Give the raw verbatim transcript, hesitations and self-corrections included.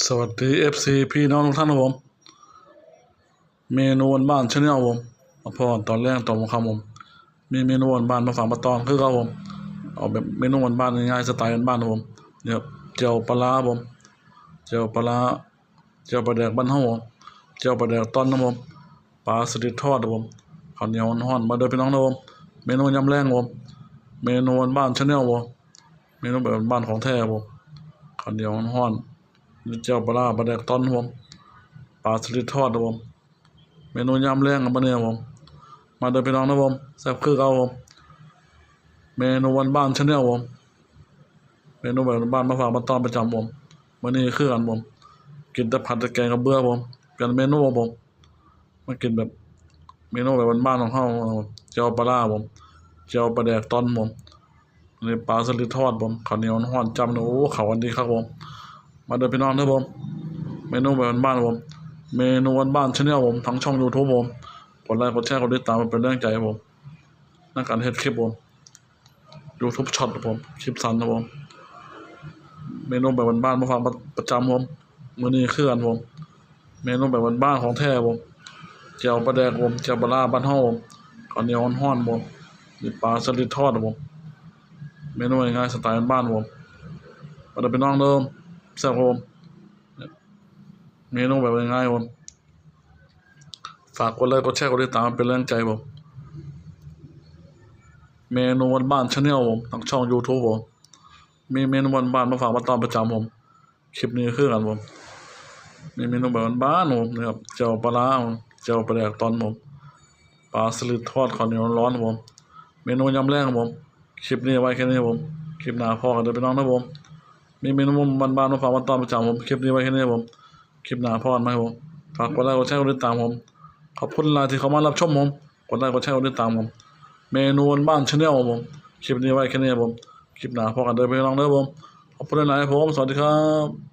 สวัสดี เอฟซี พี่น้องทุกท่านครับผม เมนูบ้านๆ Channel ผม มาพอตอนแรกตอนค่ำผม มีเมนูบ้านๆ มาฝากมาตอนคือครับผม เอาแบบเมนูบ้านๆ ง่ายๆ สไตล์บ้านๆ ครับผม เนี่ย แจ่วปลาร้าครับผม แจ่วปลาร้า แจ่วปลาแดกบ้านเฮาครับผม แจ่วปลาแดกตอนครับผม ปลาสลิดทอดครับผม ข้าวเหนียวฮ้อนๆ มาเด้อพี่น้องนะผม เมนูยามแลงครับผม เมนูบ้านๆ Channel ครับผม เมนูแบบบ้านๆ ของแท้ครับผม ข้าวเหนียวฮ้อนๆ นี่แจ่วปลาร้า ปลาแดกตอนครับผม ปลาสลิดทอดครับผม เมนูยามแลงครับมื้อนี้ครับผม มาเด้อพี่น้องนะผม แซ่บคือเก่าครับผม เมนูบ้านๆ Channel ครับผม เมนูแบบบ้านๆ มาฝากมาตอนประจำครับผม มื้อนี้คือกันครับผม กินแต่ผัดแต่แกงกับเบื่อครับผม เปลี่ยนเมนูครับผม มากินแบบเมนูแบบบ้านๆ ของเฮาครับผม แจ่วปลาร้าครับผม แจ่วปลาแดกตอนครับผม อันนี้ปลาสลิดทอดครับผม ข้าวเหนียวฮ้อนๆ จ้ำเนาะ โอ้ เข้ากันดีครับผม มาเด้อพี่น้องเด้อผม เมนูแบบบ้านๆ ครับผม เมนูบ้านๆ Channel ครับผม ทางช่อง YouTube ครับผม กดไลค์กดแชร์กดติดตามเป็นแรงใจครับผม ในการเฮ็ดคลิปครับผม YouTube Short ครับผม คลิปสั้นครับผม เมนูแบบบ้านๆ มาฝากประจำครับผม มื้อนี้คือกันครับผม เมนูแบบบ้านๆ ของแท้ครับผม แจ่วปลาแดกครับผม แจ่วปลาร้าบ้านเฮาครับผม ข้าวเหนียวฮ้อนๆ ครับผม นี่ปลาสลิดทอดครับผม เมนูง่ายๆ สไตล์บ้านๆ ครับผม มาเด้อพี่น้องเด้อ แซ่บครับผม เมนูแบบง่ายๆ ครับผม ฝากกดไลค์กดแชร์กดติดตามเป็นแรงใจครับผม เมนูบ้านๆ Channel ครับผม ทางช่อง YouTube ครับผม มีเมนูบ้านๆ มาฝากมาตอนประจำครับผม คลิปนี้คือกันครับผม มีเมนูแบบบ้านๆ ครับผม นี่ครับ แจ่วปลาร้าครับผม แจ่วปลาแดกตอนครับผม ปลาสลิดทอดข้าวเหนียวฮ้อนๆ ครับผม เมนูยามแลงครับผม คลิปนี้ไว้แค่นี้ครับผม คลิปหน้าพอกันเด้อพี่น้องนะผม มีเมนูบ้านๆ มาฝากมาตอนประจำครับผม คลิปนี้ไว้แค่นี้ครับผม คลิปหน้าพอกันใหม่ครับผม ฝากกดไลค์กดแชร์กดติดตามครับผม ขอบคุณหลายที่เข้ามารับชมครับผม กดไลค์กดแชร์กดติดตามครับผม เมนูบ้านๆ Channel ครับผม คลิปนี้ไว้แค่นี้ครับผม คลิปหน้าพอกันเด้อพี่น้องเด้อครับผม ขอบคุณหลายๆ ครับผม สวัสดีครับ